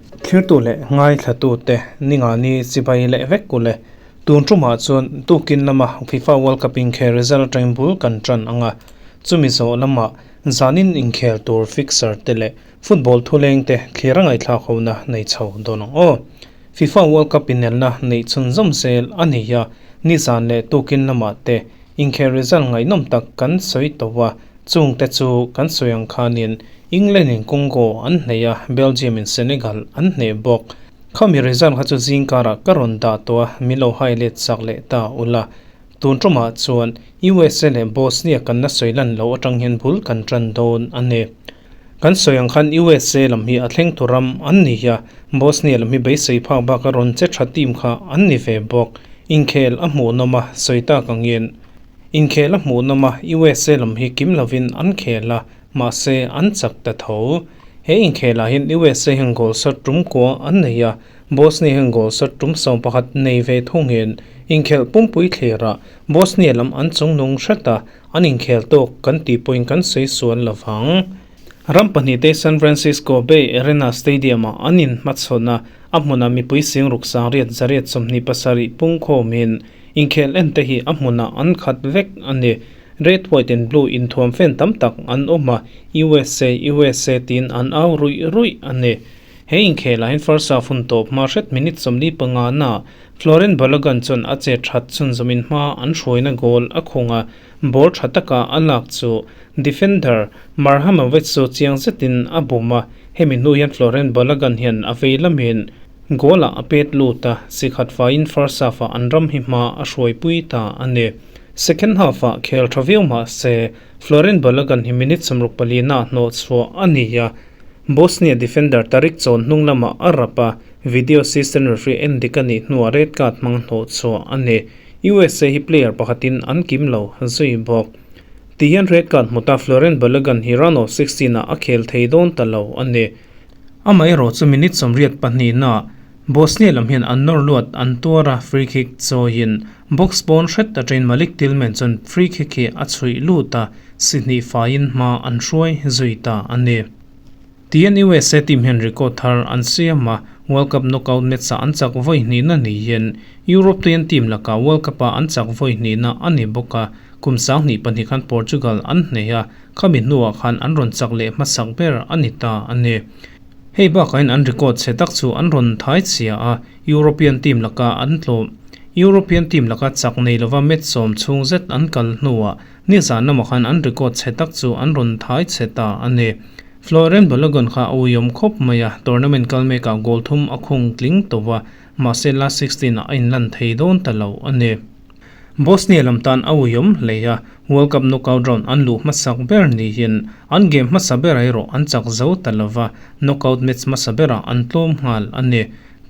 Thlirtu leh ngaithlatute ningani chibai leh vek u le. Tun tumah chuan tukin lama FIFA World Cup inkhel result atangin bul kan tan ang a, chumi zawh lamah zanin inkhel tur fixture te leh football thuleng te thlir a ngaihthlak hona nei chho dawn ang aw. FIFA World Cup inelna neih chhunzawm zel a ni a, nizan leh tukin lamah te inkhel result ngaihnawm tak kan sawi tawh a, chungte chu kan sawi ang khanin England in Congo an hneh a, Belgium in Senegal an hneh bawk. Khami result kha chu zingkarah ka rawn dah tawh a, min lo hai let chak leh ta ula. Tun tumah chuan USA leh Bosnia kan la sawi lan loh atang hian bul kan tan dawn a ni. Kan sawi ang khan USA lam hi a thleng tu ram an ni a, Bosnia lam hi beisei phak baka rawn che tha team kha an ni ve bawk. Inkhel a hmuhnawm a, sawi tak angin inkhel a hmuhnawm a, USA lam hi kim lovin an khel a, Mahse, an chak ta tho. He inkhelah hian USA hian goal shot tum kua an nei a, Bosnia hian goal shot tum 11 nei ve thungin inkhelh pumpui thlirah Bosnia lam an chungnung hret a, an inkhel tawk kan tih pawhin kan sawi sual lo vang. Ram pahnihte San Francisco Bay Arena Stadium-ah an inhmachhawn a, a hmunah mipui sing ruk sangriat zariat 27 pungkhawmin inkhel ente hi a hmunah an khat vek a ni. Red, white and blue inthuam fan tam tak an awm a, USA, USA tiin an au ruih ruih a ni. He inkhelah hian first half hun tawp hma hret minute 45 na Florent Balogun chuan a che that chhunzawmin hma an hruaina goal a khung a, ball tha taka a lak chu defender Marhamovic chu chiang zetin a bum a, hemi hnu hian Florent Balogun hian a vei lamin goal ah a pet lut a, sikhat faiin first half ah an ram hi hma a hruaipui ta a ni. Second half ah khel tha viau mah se, Florent Balogun hi minute 64 na hnawh chhuah a ni a, Bosnia defender Tarik chawn hnung lamah a rap a, video assistant referee en dik a nih hnuah red card hmang hnawh chhuah a ni. USA hi player pakhatin an kim lo zui bawk. Ti hian red card hmu ta Florent Balogun hi round of 16 ah a khel thei dawn ta lo a ni. Amaherawh chu minute 82 na Bosnia lam hian an nawr luat an tuar a, free kick chawiin box pawn hret atangin Malik Tillman chuan free kick hi a chhuih lut a, si hnih faiin hma an hruai zui ta a ni. Tihian USA team hian record thar an siam a, World Cup knockout match ah an chak vawi hnihna niin European team lakah World Cup ah an chak vawi hnihna a ni bawk a, kum 2002 khan Portugal an hneh a, khami hnuah khan an rawn chak leh hmasak ber a ni ta a ni. Hei bakah hian an record chhe tak chu an rawn thai chhia a, European team laka an tlawm. European team laka chak nei lova match sawm chhung zet an kal hnuah nizan lamah khan an record chhe tak chu an rawn thai chhe ta a ni. Florent Balogun kha a uiawm khawp mai a, tournament kal mekah goal thum a khung tling tawh a, mahse last 16 ah a inlan thei dawn ta lo a ni. Bosnia lam tan a uiawm hle a, World Cup knockout round an luh hmasak ber niin an game hmasa berah erawh an chak zo ta lova, knockout match hmasa berah an tlawm nghal a ni.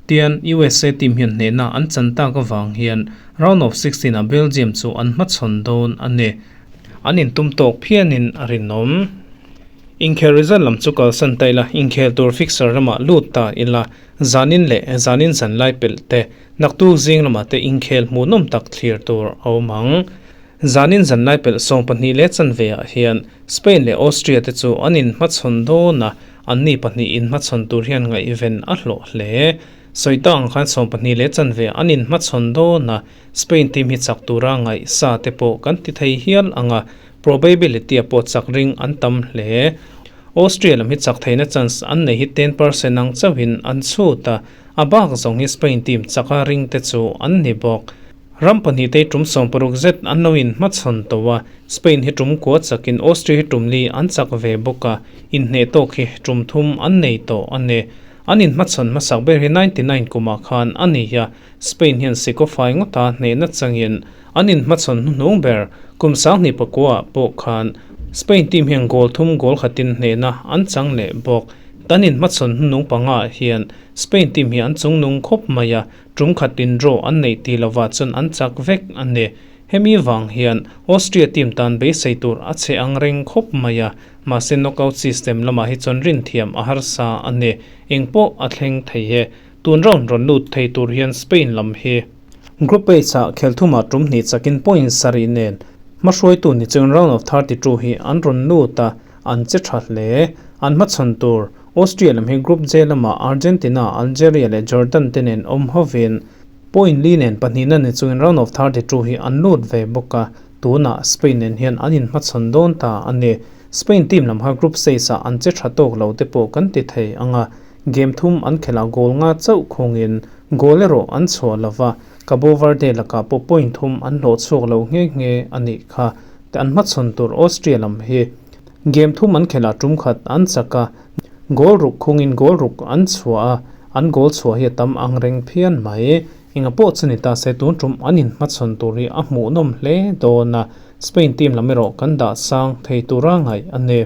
Tian, USA team hian hnehna an chan tak avang hian round of 16 ah Belgium chu an hmachhawn dawn a ni. An intum tawk phianin a rinawm. Inkhel result lam chu kalsan ta ila, inkhel tur fixture lamah lut ta ila, zanin leh zanin zan lai pelh te, Naktuk zing lamah te inkhel hmuhnawm tak thlir tur a awm ang. Zanin zan lai pelh 12 leh chanve ah hian Spain leh Austria te chu an inhmachhawn dawn a, anni pahnih inhmachhawn tur hian ngaihven a hlawh hle. Sawi ta ang khan 12 leh chanve an inhmachhawn dawn a, Spain team hi chak tura ngaih sa te pawh kan ti thei hial ang a, probability ah pawh chak ring an tam hle. Austria lam hi chak theihna chance an nei hi 10% ang chauhin an chhut a, A bak zawng hi Spain team chaka ring te chu an ni bawk. Ram pahnih te tum 60 zet an lo in hmachhawn tawh a, Spain hi tum kua chakin Austria hi tum li an chak ve bawk a, inhneh tawk hi tum thum an nei tawh a ni. An in hmachhawn hmasak ber hi 99 kumah khan a ni a, Spain hian sikaw fai ngawta hnehna changin an in hmachhawn hnuhnung ber kum 2009 ah pawh khan Spain team hian goal thum goal khatin hnehna an chang leh bawk. Tan in hmachhawn hnuhnung panga ah hian Spain team hi an chungnung khawp mai a, tum khat in draw an neih tih lovah chuan an chak vek a ni. Hemi vang hian Austria team tan beisei tur a che ang reng khawp mai a, mahse knockout system lamah hi chuan rin thiam a harsa a ni. Engpawh a thleng thei e. Tun round rawn lut thei tur hian Spain lam hi Group H ah khel thumah tum hnih chakin point sarih nen hmahruaitu ni chuan round of 32 hi an rawn lut a, an che tha hle. An hmachhawn tur. Austria lam hi Group J lamah Argentina, Algeria leh Jordan te nen awm hovin point li nen pahnihna ni chungin round of 32 hi an lut ve bawk a, tunah Spain nen hian an inhmachhawn dawn ta a ni. Spain team lam kha group stage ah an che tha tawk lo te pawh kan ti thei ang a, game thum an khelh ah goal nga chauh khungin goal erawh an chhuah lo va, Cabo Verde lakah pawh point thum an hlawh chhuak lo nghe nghe a nih kha. An hmachhawn tur Austria lam hi game thum an khelh ah tum khat an chak a, goal ruk khungin goal ruk an chhuah a, an goal chhuah hi a tam ang reng phian mai. Enga pawh chu ni ta se tun tum an inhmachhawn tur hi a hmuhnawm hle dawn a. Spain team lam erawh kan dah sang thei tura ngaih a ni.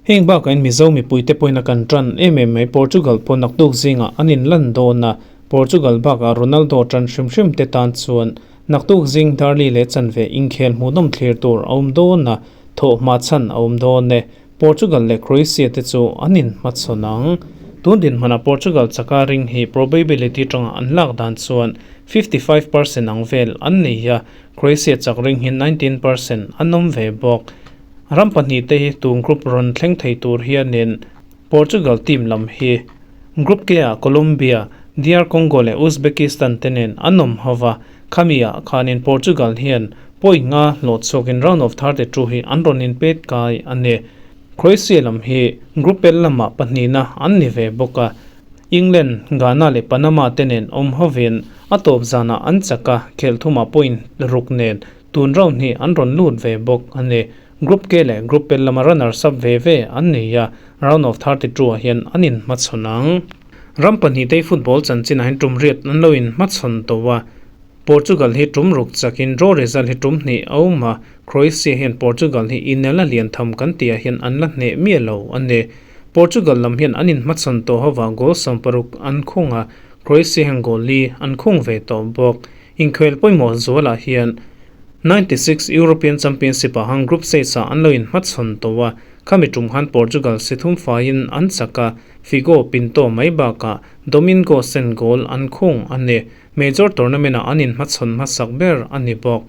Heng bakah in Mizo mipuite pawhin a kan tan em em mai Portugal pawh naktuk zingah an inlan dawn a, Portugal bakah Ronaldo tan hrim hrim te tan chuan naktuk zing Darli leh chanve inkhel hmuhnawm thlir tur a awm dawn a, thawhhma chhan a awm dawn e. Portugal leh Croatia te chu an inhmachhawn ang. Tun dinhmunah Portugal chaka ring hi probability tanga an lak dan chuan 55% ang vel an nei a, Croatia chak ring hi 19% an awm ve bawk. Ram pahnihte hi tun group rawn thleng thei tur hianin Portugal team lam hi Group K ah Colombia, DR Congo leh Uzbekistan te nen an awm ho va, khami ah khanin Portugal hian point nga hlawh chhuakin round of 32 hi an rawn inpet kai a ni. Croatia lam hi Group L lamah pahnihna an ni ve bawk a, England, Ghana leh Panama te nen awm hovin a tawp zanah an chak a, khelh thumah point ruk nen tun round hi an rawn lut ve bawk a ni. Group K leh Group L lama runners up ve ve an nei a, round of 32 ah hian an inhmachhawn ang. Ram pahnihtei football chanchinah hian tum riat an lo inhmachhawn tawh a, Portugal hi tum ruk chakin draw result hi tum hnih a awm a, Croatia hian Portugal hi inel a lian tham kan tihah hian an la hneh miah lo a ni. Portugal lam hian an inhmachhawn tawh hovah goal 60 an khung a, Croatia hian goal li an khung ve tawh bawk. Inkhel pawimawh zualah hian 96 European Championship ah han group stage ah an lo inhmachhawn tawh a, khami tum khan Portugal si thum faiin an chak a, Figo, Pinto mai bakah Domingo sen goal an khung a ni. Major tournament ah an inhmachhawn hmasak ber a ni bawk.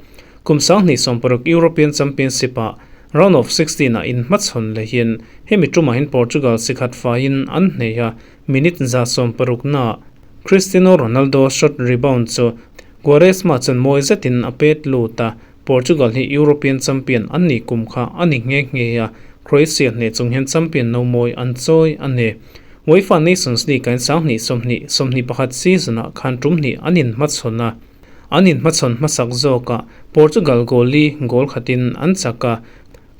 Kum 2016 European Championship ah round of 16 ah inhmachhawn lehin hemi tumah hian Portugal si khat faiin an hneh a, Minute 60 naah Cristiano Ronaldo shot rebound chu Quaresma chuan mawi zetin a pet lut a, Portugal hi European champion an nih kum kha a ni nghe nghe a, Croatia hneh chung hian champion no mawi an chawi a ni. UEFA Nations League-ah hian 2020, 21 season-ah khan tum hnih an inhmachhawn a, an inhmachhawn hmasak zawkah Portugal goal li goal khatin an chak a,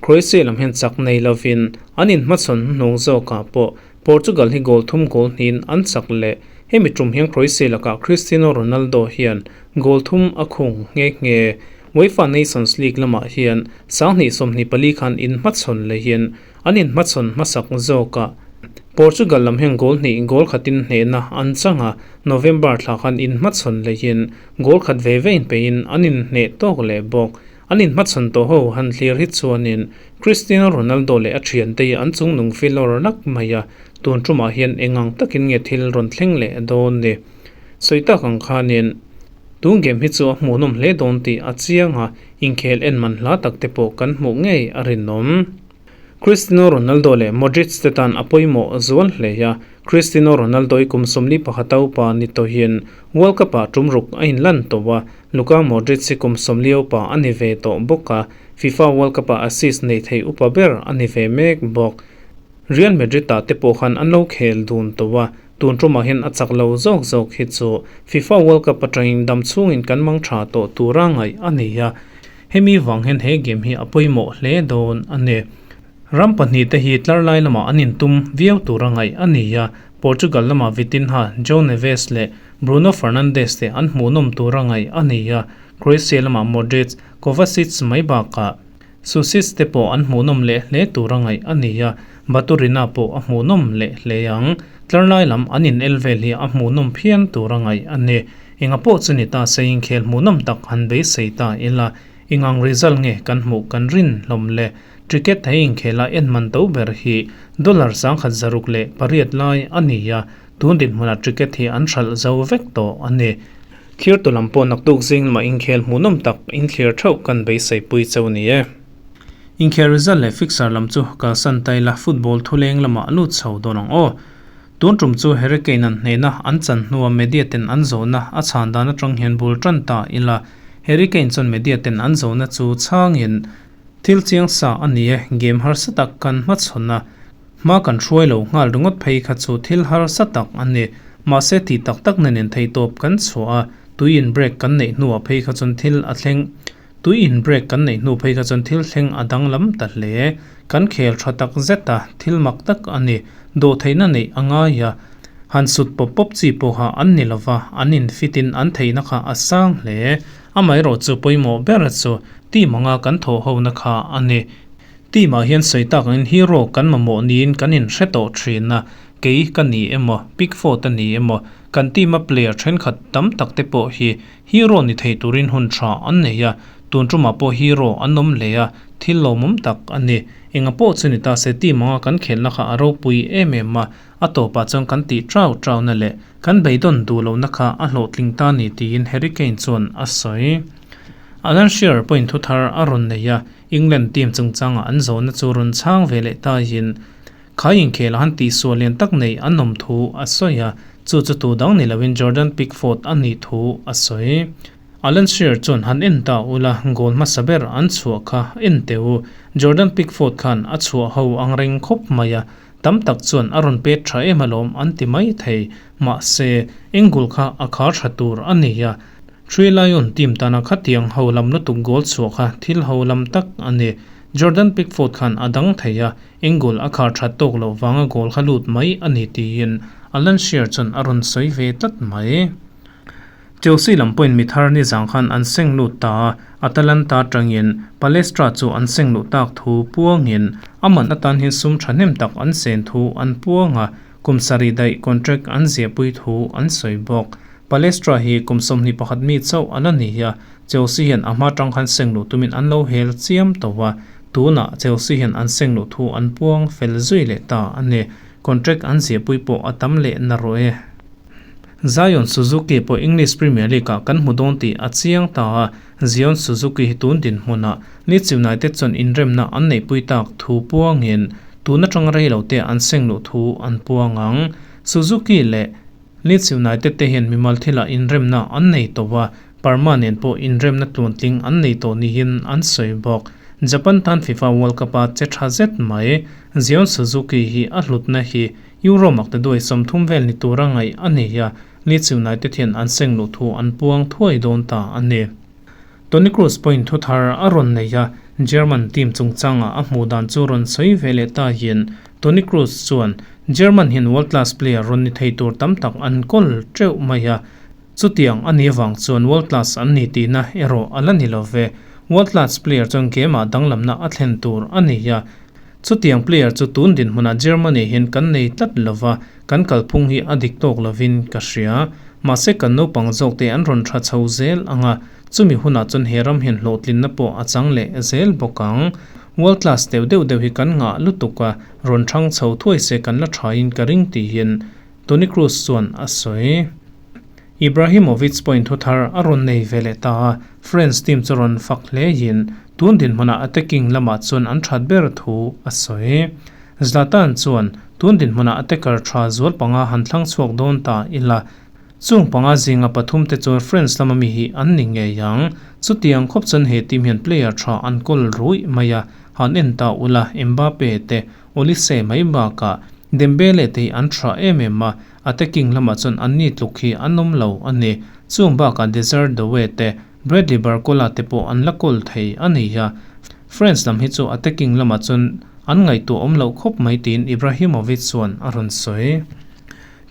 Croatia lam hian chak nei lovin an inhmachhawn hnuhnung zawkah pawh Portugal hi goal thum goal hnihin an chak leh. Hemi tum hian Croatia lakah Cristiano Ronaldo hian goal thum a khung nghe nghe. UEFA Nations League lamah hian 2024 khan inhmachhawn lehin an inhmachhawn hmasak zawkah Portugal lam hian goal hnih goal khatin hnehna an chang a, November thla khan inhmachhawn lehin goal khat ve ve inpeihin an inhneh tawk leh bawk. An inhmachhawn tawh ho han thlir hi chuanin Cristiano Ronaldo leh a thiante hi an chungnung filawr lak mai a, tun tumah hian eng ang takin nge thil rawn thleng leh dawn ni? Sawi tak ang khanin tun game hi chu a hmuhnawm hle dawn tih a chiang a, inkhel en man hla tak te pawh kan hmuh ngei a rinawm. Cristiano Ronaldo leh Modric te tan a pawimawh zual hle a, Cristiano Ronaldo i kum 41 a upa ni tawhin World Cup ah tum ruk a inlan tawh a, Luka Modric hi kum 40 upa a ni ve tawh bawk a, FIFA World Cup ah assist nei thei upa ber a ni ve mek bawk. Real Madrid ah te pawh khan an lo khel dun tawh a, tun tumah hian a chak lo zawk zawk hi chu FIFA World Cup atangin dam chhungin kan mang tha tawh tura ngaih a ni a, Hemi vang hian he game hi a pawimawh hle dawn a ni. Ram pahnih te hi tlar lai lamah an intum viau tura ngaih a ni a, Portugal lamah Vitinha, João Neves leh Bruno Fernandes te an hmuhnawm tura ngaih a ni a, Croatia lamah Modric, Kovacic mai bakah Susic te pawh an hmuhnawm leh hle tura ngaih a ni a, Baturina pawh a hmuhnawm leh hle ang. Tlar lai lam an in el vel hi a hmuhnawm phian tura ngaih a ni. Enga pawh chu ni ta se inkhel hmuhnawm tak han beisei ta ila, engang result nge kan hmuh kan rin hlawm le? Cricket thei inkhela en man to ber hi dollar 1608 lai a ni a, tun dinhmunah cricket hi an hralh zo vek tawh a ni. Thlir tu lam pawh naktuk zing lamah inkhel hmuhnawm tak inthlir theuh kan beisei pui cheu ni e. Inkhel result leh fixture lam chu kalsan ta ila football thuleng lamah lut chho dawn ang aw. Tun tum chu Harry Kane an hnehna an chan hnua media ten an zawhna a chhan dan atang hian bul tan ta ila Harry Kane chuan media ten an zawhna chu chhangin thil chiang sa a ni e, game harsa tak kan hmachhawn a, hma kan hruai lo nghal ringawt phei kha chu thil harsa tak a ni. Mahse tih tak tak nen in theihtawp kan chhuah a, tui in break kan neih hnuah phei kha chuan thil a thleng. Tui in break kan neih hnu phei kha chuan thil thleng a danglam ta hle. Kan khel tha tak zet a, thil mak tak a ni. Dawhtheihna neih a ngai a, han sut pawp pawp chi pawha an ni lova, an in fit in an theihna kha a sang hle. Amaherawh chu pawimawh ber chu team anga kan thawh hona kha a ni. Team ah hian sawi tak angin hero kan mamawh niin kan in hre tawh thin a, kei ka ni emaw, Pickford a ni emaw, kan team a player thenkhat tam tak te pawh hi Hero ni thei turin hun tha an nei a, tun tumah pawh hero an awm hle a, thil lawmawm tak a ni. Enga pawh chu ni ta se team anga kan khelhna kha a ropui em em a, a tawpah chuan kan tih trau trau na leh kan beidawn duh lohna kha a hlawhtling ta ni tiin Harry Kane chuan a sawi. Alan Shearer pawhin thu thar a rawn nei a, England team chungchanga an zawhna chu rawn chhang ve leh taiin Khai inkhel a han tihsual lian tak nei an awm thu a sawi a, chu chu tu dang ni loin Jordan Pickford a nih thu a sawi. Alan Shearer chuan han en ta ula, goal hmasa ber an chhuah kha en teh u. Jordan Pickford khan a chhuah ho ang reng khawp mai a, tam tak chuan a rawn pet tha em alawm an ti mai thei. Mahse, eng goal kha a khar tha tur a ni a. Three Lion team tana khatiang ho lam lutuk goal chhuah kha thil ho lam tak a ni. Jordan Pickford khan a dang thei a, Enggoal a khar that tawk loh vanga goal kha lut mai a ni tiin Alan Shearer chuan a rawn sawi ve tlat mai. Chelsea lam pawhin mi thar nizang khan an seng lut ta a, Atalanta atangin Palestra chu an seng luh tak thu puangin a man atan hian sum thahnem tak an sen thu an puang a, kum sarih daih contract an ziahpui thu an sawi bawk. Palestra hi kum 21 mi chauh a la ni a, Chelsea hian a hma tang khan seng luh tumin an lo hel chiam tawh a, tunah Chelsea hian an seng luh thu an puang fel zui leh ta a ni. Contract an ziahpui pawh a tam leh na rawh e. Zion Suzuki pawh English Premier League ah kan hmu dawn tih a chiang ta a, Zion Suzuki hi tun dinhmunah Leeds United chuan inremna an neihpui tak thu puangin tun atanga rei lo te an seng luh thu an puang ang. Suzuki leh Leeds United te hian mimal thilah inremna an nei tawh a, Parma nen pawh inremna tluantling an nei tawh niin an sawi bawk. Japan tan FIFA World Cup a che tha zet mai. Zion Suzuki hi a hlutna hi Euro makte duai 30 vel ni tura ngaih a ni a, Leeds United hian an seng luh thu an puang thuai dawn ta a ni. Toni Kroos pawhin thu thar a rawn nei a, German team chungchangah a hmuh dan chu rawn sawi ve leh ta hian Toni Kroos chuan German hian world class player rawn ni thei tur tam tak an kawl teuh mai a, chutiang a nih avang chuan world class an ni tihna erawh a la ni lo ve. World class player chuan game ah danglamna a thlen tur a ni a, chutiang player chu tun dinhmunah Germany hian kan nei tlat lo va, kan kalphung hi a dik tawk lovin ka hria. Mahse kan naupang zawkte an rawn tha chho zel ang a, Chumi hunah chuan he ram hian hlawhtlinna pawh a chang leh zel bawk ang. World class deuh deuh deuh hi kan ngah lutuk a, rawn thang chho thuai se kan la thain ka ring tihin Toni Kroos chuan a sawi. Ibrahimovic pawhin thu thar a rawn nei ve leh ta a, France team chu rawn fak hlein tun dinhmunah attacking lamah chuan an that ber thu a sawi. Zlatan chuan tun dinhmunah attacker tha zual panga han thlang chhuak dawn ta ila, Chung panga zinga pathum te chuan France lama mi hi an ni ngei ang. Chutiang khawp chuan he team hian player tha an kawl ruih mai a, han en ta ula Mbappe te, Olise mai bakah Dembele te hi an tha em em a, attacking lamah chuan an ni tluk hi an awm lo a ni. Chung bakah Desire Doue te, Bradley Barcola te pawh an la kawl thei a ni a. France lam hi chu attacking lamah chuan an ngaihtuah awm loh khawp mai tiin Ibrahimovic chuan a rawn sawi.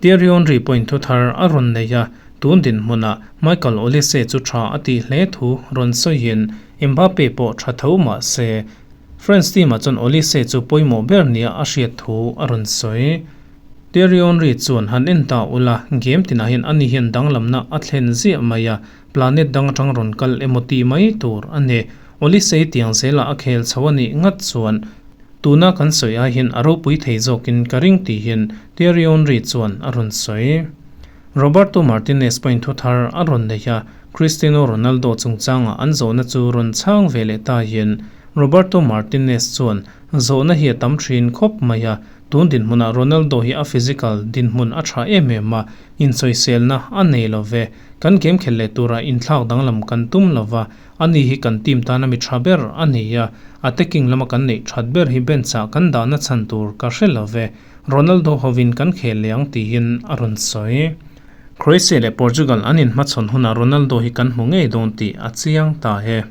Thierry Henry pawhin thu thar a rawn nei a, tun dinhmunah Michael Olise chu tha a tih hle thu rawn sawiin Mbappe pawh tha tho mah se France team-ah chuan Olise chu pawimawh ber nia a hriat thu a rawn sawi. Thierry Henry chuan han en ta ula, game tinah hian ani hian danglamna a thlen ziah mai a, planet dang atang rawn kal emaw tih mai tur a ni. Olise tiang zelah a khel chho a nih ngat chuan Tuna kan sawi ai hian a ropui thei zawkin ka ring tih hian Thierry Henry chuan a rawn sawi. Roberto Martinez pawhin thu thar a rawn nei a, Cristiano Ronaldo chungchanga an zawhna chu rawn chhang ve leh ta hian Roberto Martinez chuan, Zawhna hi a tam thin khawp mai a, tun dinhmunah Ronaldo hi a physical dinhmun a tha em em a, insawiselna a nei lo ve. Kan game khelh leh turah inthlak danglam kan tum lo va, ani hi kan team tana mi tha ber a ni a, attacking lama kan neih that ber hi bench-ah kan dahna chhan tur ka hre lo ve. Ronaldo hovin kan khel leh ang tiin a rawn sawi. Croatia leh Portugal an inhmachhawn hunah Ronaldo hi kan hmu ngei dawn tih a chiang ta e.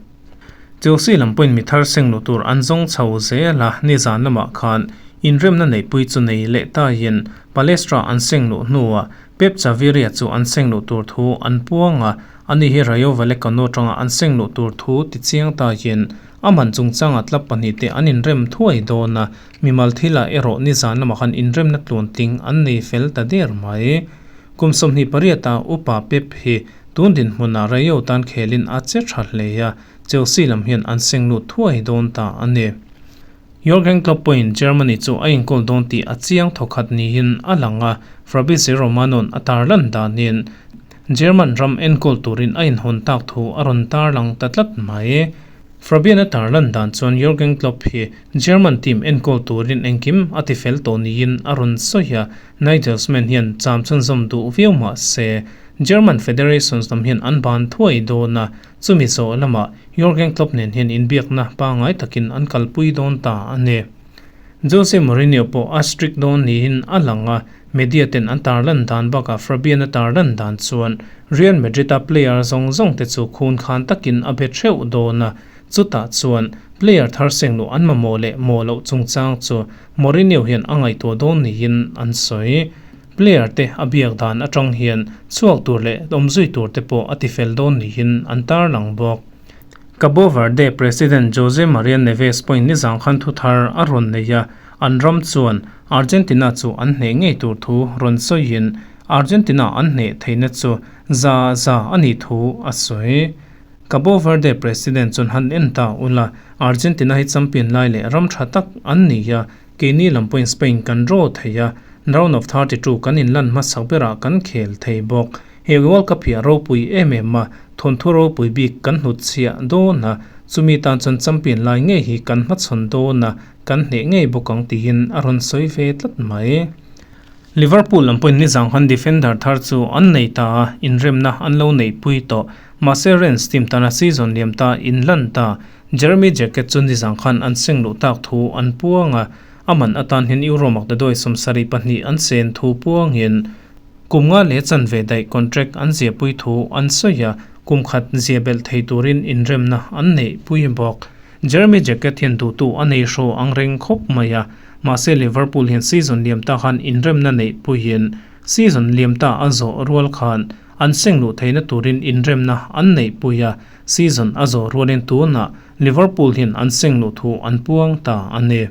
Chelsea lam pawhin mi thar seng luh tur an zawng chho zel a, nizan lamah khan inremna neihpui chu nei leh taiin Palestra an seng luh hnuah Pep Chaviria chu an seng luh tur thu an puang a, ani hi Rayo Vallecano atanga an seng luh tur thu ti chiang taiin a man chungchanga club pahnihte an inrem thuai dawn a, mimal thilah erawh nizan lamah khan inremna tluantling an nei fel ta der mai. Kum 28 a upa Pep hi Tun dinhmunah Rayo tan khelin a che tha hle a, Chelsea lam hian an seng lut thuai dawn ta a ni. Jurgen Klopp pawhin Germany chu a inkawl dawn tih a chiang thawkhat niin a lang a, Fabrizio Romano-a'n a tarlan danin German ram enkawl turin a inhawn tak thu a rawn tarlang ta tlat mai. Fabian a tarlan dan chuan Jurgen Klopp hi German team enkawl turin engkim a tifel tawh niin a rawn sawi a, Nagelsmann hian cham chhunzawm duh viau mah se, German Federations lam hian an ban thuai dawn a, chumi zawh lamah Jurgen Klopp nen hian inbiakna pangngai takin an kalpui dawn ta a ni. Jose Mourinho pawh a strict dawn niin a lang a, media ten an tarlan dan bakah Fabian a tarlan dan chuan Real Madrid-a player zawng zawng te chu khun khan takin a be theuh dawn a, chutah chuan player thar seng luh an mamawh leh mawh loh chungchang chu Mourinho hian a ngaihtuah dawn niin an sawi. Player te a biak dan atang hian chhuak tur leh awmzui tur te pawh a tifel dawn niin an tarlang bawk. Cabo Verde President Jose Maria Neves pawhin nizang khan thu thar a rawn nei a, an ram chuan Argentina chu an hneh ngei tur thu rawn sawiin Argentina an hneh theihna chu za za a nih thu a sawi. Cabo Verde President chuan han en ta ula, Argentina hi champion lai leh ram tha tak an ni a, Keini lam pawhin Spain kan draw thei a, round of 32 kan inlan hmasak berah kan khel thei bawk. He World Cup hi a ropui em em a, thawnthu ropui bik kan hnutchhiah dawn a, chumi tan chuan champion lai ngei hi kan hmachhawn dawn a, kan hneh ngei bawk ang tiin a rawn sawi ve tlat mai. Liverpool lam pawhin nizang khan defender thar chu an nei ta a, inremna an lo neihpui tawh. Mahse Rennes team tana season liam ta inlan ta. Jeremy Jacquet chu nizang khan an seng luh tak thu an puang a, a man atan hian Euro makdaduai 72 an sen thu puangin kum nga leh chanve daih contract an ziahpui thu an sawi a, kum khat zia belh thei turin inremna an neih pui bawk. Jeremy Jacquet hian duhtu a nei hraw ang reng khawp mai a, mahse Liverpool hian season liam ta khan inremna neih puiin season liam ta a zawh rual khan an seng luh theihna turin inremna an neih pui a, Season a zawh rualin tunah Liverpool hian an seng luh thu an puang ta a ni.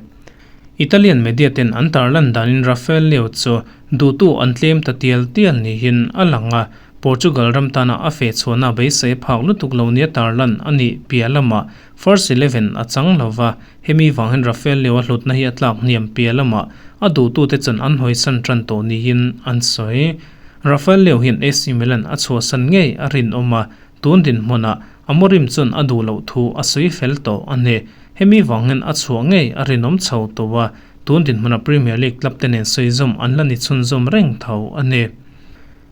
Italian media ten an tarlan danin Rafael Leao chu duhtu an tlem ta tial tial niin a lang a, Portugal ram tana a feh chhuahna beisei phak lutuk lo nia tarlan a nih piah lamah first 11 a chang lo va, hemi vang hian Rafael Leao a hlutna hi a tlak hniam piah lamah a duhtute chuan an hawisan tan tawh niin an sawi. Rafael Leao hian AC Milan a chhuahsan ngei a rinawm a, Tun dinhmunah Amorim chuan a duh loh thu a sawi fel tawh a ni. Hemi vangin a chhuah ngei a rinawm chho tawh a, tun dinhmuna Premier League club te nen sawi zawm an la ni chhunzawm reng tho a ni.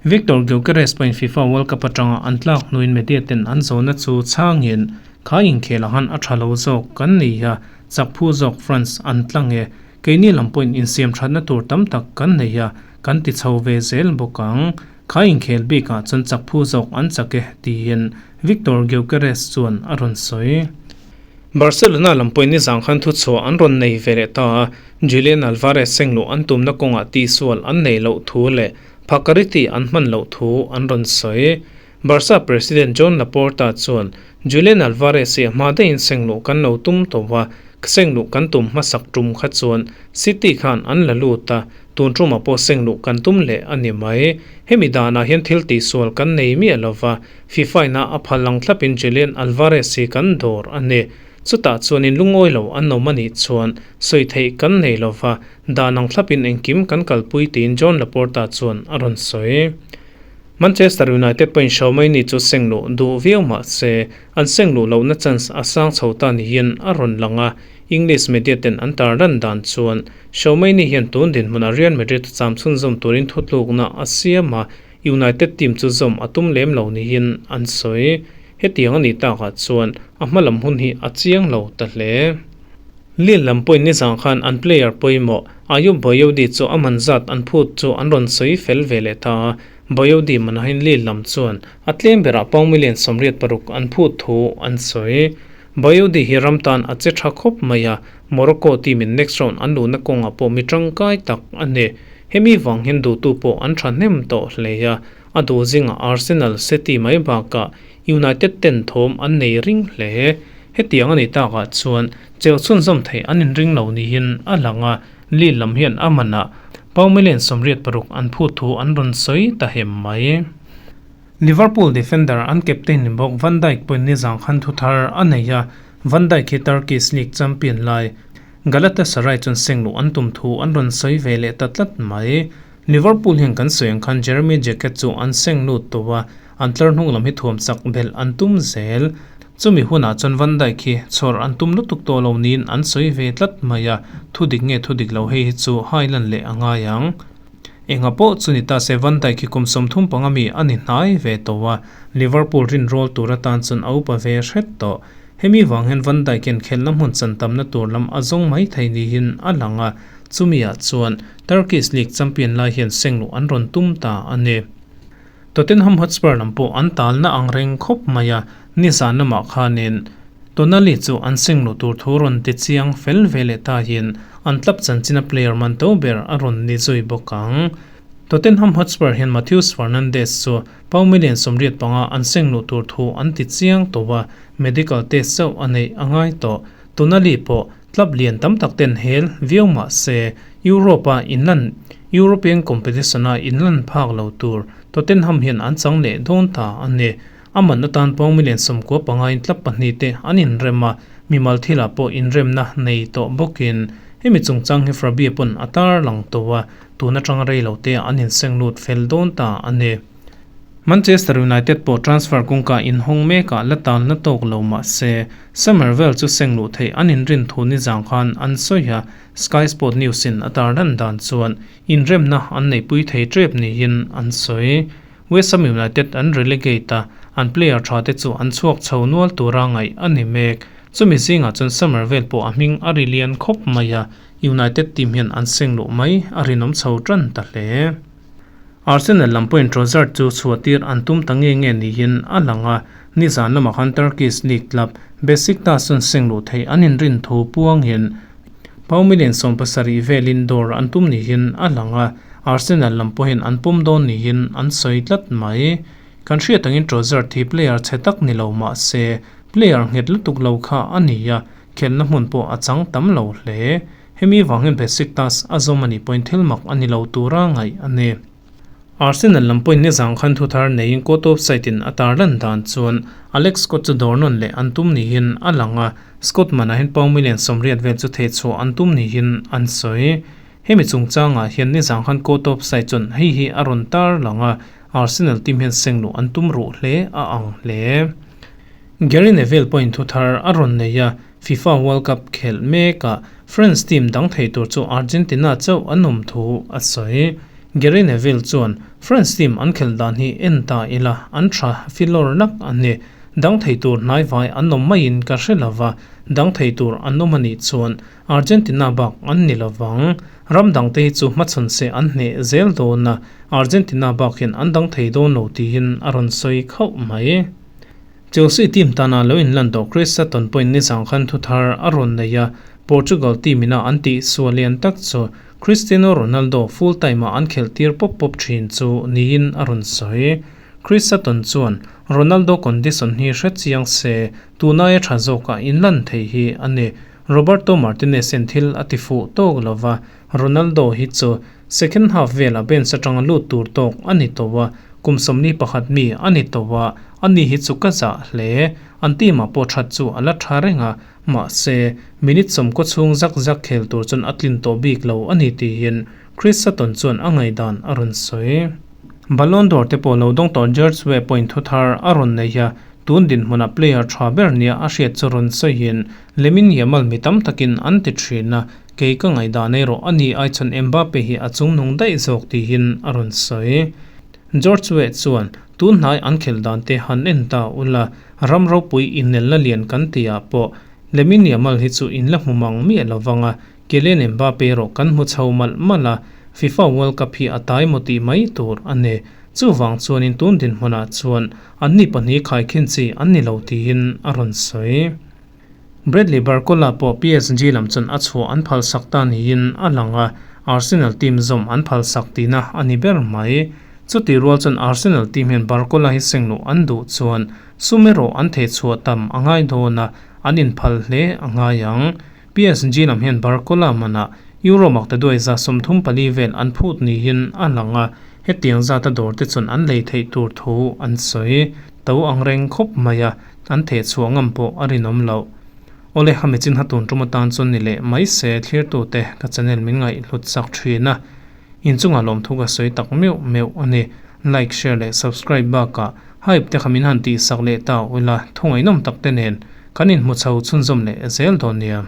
Viktor Gyokeres pawhin FIFA World Cup atanga an tlak hnuin media ten an zawhna chu chhangin, Kha inkhel ang han a tha lo zawk kan ni a, chak phu zawk France an tlang e. Keini lam pawhin insiam thatna tur tam tak kan nei a, kan ti chho ve zel bawk ang. Kha inkhel bikah chuan chak phu zawk an chak e, tiin Viktor Gyokeres chuan a rawn sawi. Barcelona lam pawhin nizang khan thuchhuah an rawn nei ve leh ta a, Julian Alvarez sengluh an tumna kawngah tihsual an neih loh thu leh Phakariti an hman loh thu an rawn sawi. Barca president Joan Laporta chuan, Julian Alvarez hi a hma daihin sengluh kan lo tum tawh a, sengluh kan tum hmasak tum kha chuan City khan an la lut a, tun tumah pawh sengluh kan tum leh a ni mai. Hemi danah hian thil tihsual kan nei miah lo va, FIFA ina a phal ang thlapin Julian Alvarez hi kan dawr a ni. Chutah chuanin lungawi lo an awm a nih chuan sawi theih kan nei lo va, dan ang thlapin engkim kan kalpui tiin Joan Laporta chuan a rawn sawi. Manchester United pawhin Xiaomei ni chu seng luh duh viau mah se, an seng luh lohna chance a sang chho ta niin a rawn lang a. English media ten an tarlan dan chuan Xiaomei ni hian tun dinhmunah Real Madrid a cham chhunzawm turin thutlukna a siam a, United team chu zawm a tum lem lo niin an sawi. Hetiang a nih takah chuan a hma lam hun hi a chiang lo ta hle. Lille lam pawhin nizan khan an player pawimawh Ayoub Boyoudi chu a man zat an phut chu an rawn sawi fel ve leh ta a. Boyoudi manahin Lille lam chuan a tlem berah pound million 86 an phut thu an sawi. Boyoudi hi ram tan a che tha khawp mai a, Morocco team in next round an luhna kawngah pawh mi tangkai tak a ni. Hemi vang hian duhtu pawh an thahnem tawh hle a, a duh zingah Arsenal, City mai bakah United ten thawm an nei ring hle. Hetiang a nih takah chuan cheu chhunzawm theih an inring lo niin a lang a, Lille lam hian a manah pound million 86 an phut thu an rawn sawi ta hem mai. Liverpool defender an captain ni bawk Van Dijk pawhin nizang khan thu thar a nei a, Van Dijk hi Turkish League champion lai Galatasaray chuan seng luh an tum thu an rawn sawi ve leh ta tlat mai. Liverpool hian kan sawi ang khan Jeremy Jacquet chu an seng lut tawh a, an tlar hnung lam hi thuam chak belh an tum zel. Chumi hunah chuan Van Dijk hi chhawr an tum lutuk tawh lo niin an sawi ve tlat mai a, thu dik nge thu dik lo hei hi chu Highland leh a ngai ang. Enga pawh chu ni ta se Van Dijk hi kum 35 mi a ni hnai ve tawh a, Liverpool rinrawl tur atan chuan a upa ve hret tawh. Hemi vang hian Van Dijk hian khelhna hmun chan tamna tur lam a zawng mai thei niin a lang a, chumiah chuan Turkish League champion lai hian seng luh an rawn tum ta a ni. Tottenham Hotspur lam pawh an talna ang reng khawp mai a, nizan lamah khanin Tonali chu an seng luh tur thu rawn ti chiang fel ve leh tahin an club chanchina player man to ber a rawn ni zui bawk ang. Tottenham Hotspur hian Matheus Fernandes chu pound million 85 an seng luh tur thu an ti chiang tawh a, medical test chauh a neih a ngai tawh. Tonali pawh Club lian tam tak ten hel viau mah se Europe-a inlan European competition-a inlan phak lo tur Tottenham hian an chang leh dawn ta a ni. A man atan pound million 95 in club pahnih te an inrem a, mimal thilah pawh inremna nei tawh bawkin hemi chungchang hi Frabie pawn a tarlang tawh a, tun atanga rei lo te an inseng lut fel dawn ta a ni. Manchester United pawh transfer kawngka inhawng mekah la talna tawk lo mah se, Summerville chu seng luh theih an inrin thu nizang khan an sawi a, Sky Sport News in a tarlan dan chuan inremna an neihpui thei tep niin an sawi. West Ham United an relegate a, an player tha te chu an chhuak chho nual tura ngaih a ni mek. Chumi zingah chuan Summerville pawh a hming a ri lian khawp mai a, United team hian an seng luh mai a rinawm chho tan ta hle. Arsenal lam pawhin Trossard chu chhuahtir an tum ta nge nge niin a lang a, nizan lamah khan Turkish League club Besiktas chuan seng luh theih an inrin thu puangin pound million 70 velin dawr an tum niin a lang a, Arsenal lam pawhin an pawm dawn niin an sawi tlat mai. Kan hriat angin Trossard hi player chhe tak ni lo mah se player nghet lutuk lo kha a ni a, khelhna hmun pawh a chang tam lo hle. Hemi vang hian Besiktas a zawm a nih pawhin thil mak a ni lo tura ngaih a ni. Arsenal lam pawhin nizang khan thu thar neiin court of side in a tarlan dan chuan Alex Scott chu dawr nawn leh an tum niin a lang a, Scott manah hian pound million 80 vel chu theh chhuah an tum niin an sawi. Hemi chungchangah hian nizang khan court of side chuan hei hi a rawn tarlang a, Arsenal team hian seng luh an tum ruh hle a ang hle. Gary Neville pawhin thu thar a rawn nei a, FIFA World Cup khelh mekah France team dang thei tur chu Argentina chauh an awm thu a sawi. Gary Neville chuan, France team an khelh dan hi en ta ila an tha filawr lak a ni. Dang thei tur hnaivai an awm maiin ka hre lova, dang thei tur an awm a nih chuan Argentina bak an ni lovang. Ram dangte hi chu hmachhawn se an hneh zel dawn a, Argentina bak hian an dang thei dawn lo tiin a rawn sawi khauh mai. Chelsea team tana lo inlan tawh Chris Sutton pawhin nizang khan thu thar a rawn nei a, Portugal team ina an tih sual lian tak chu Cristiano Ronaldo full time-a an khelh tir pawp pawp thin chu niin a rawn sawi. Chris Sutton chuan, Ronaldo condition hi hre chiang se, tunaia tha zawka inlan thei hi a ni. Roberto Martinez-in thil a ti fuh tawk lova, Ronaldo hi chu second half velah bench atanga lut tur tawk a ni tawh a, kum 41 mi a ni tawh a, ani hi chu ka zah hle. An team ah pawh that chu a la tha reng a, mahse, minute 90 chhung zak zak khel tur chuan a tlin tawh bik lo a ni tiin Chris Sutton chuan a ngaihdan a rawn sawi. Ballon d'Or te pawh lo dawng tawh George Weah pawhin thu thar a rawn nei a, tun dinhmuna player tha ber nia a hriat chu rawn sawiin Lamine Yamal mi tam takin an ti thin a, kei ka ngaihdan erawh a ni ai chuan Mbappe hi a chungnung daih zawk tihin a rawn sawi. George Weah chuan tun hnai an khelh dan te han en ta ula, ram ropui inelna lian kan tihah pawh Lamine Yamal hi chu in la hmu mang miah lovang a, Kylian Mbappe erawh kan hmu chho malh malh a, FIFA World Cup hi a tai maw tih mai tur a ni. Chuvang chuanin tun dinhmunah chuan anni pahnih khaikhin chi an ni lo tiin a rawn sawi. Bradley Barcola pawh PSG lam chuan a chhuah an phalsak ta niin a lang a, Arsenal team zawm an phalsak tihna a ni ber mai. Chutih rual chuan Arsenal team hian Barcola hi sengluh an duh chuan sum erawh an thehchhuah tam a ngai dawn a, an inphal hle a ngai ang. PSG lam hian Barcola manah Euro makta duai 34 vel an phut niin a lang a, hetiang zata dawr te chuan an lei theih tur thu an sawi. To ang reng khawp mai a, an theh chhuah ngam pawh a rinawm loh. Awle ha mechin ha tun tum atan chuan ni leh mai se thlirtute ka channel min ngaihhlut chak thin a, inchungah lawmthu ka sawi tak meuh meuh a ni. Like, share leh subscribe bakah hype te kha min han tihsak leh ta ula thungaihnawm tak te nen kan inhmu chho chhunzawm leh zel dawn nia.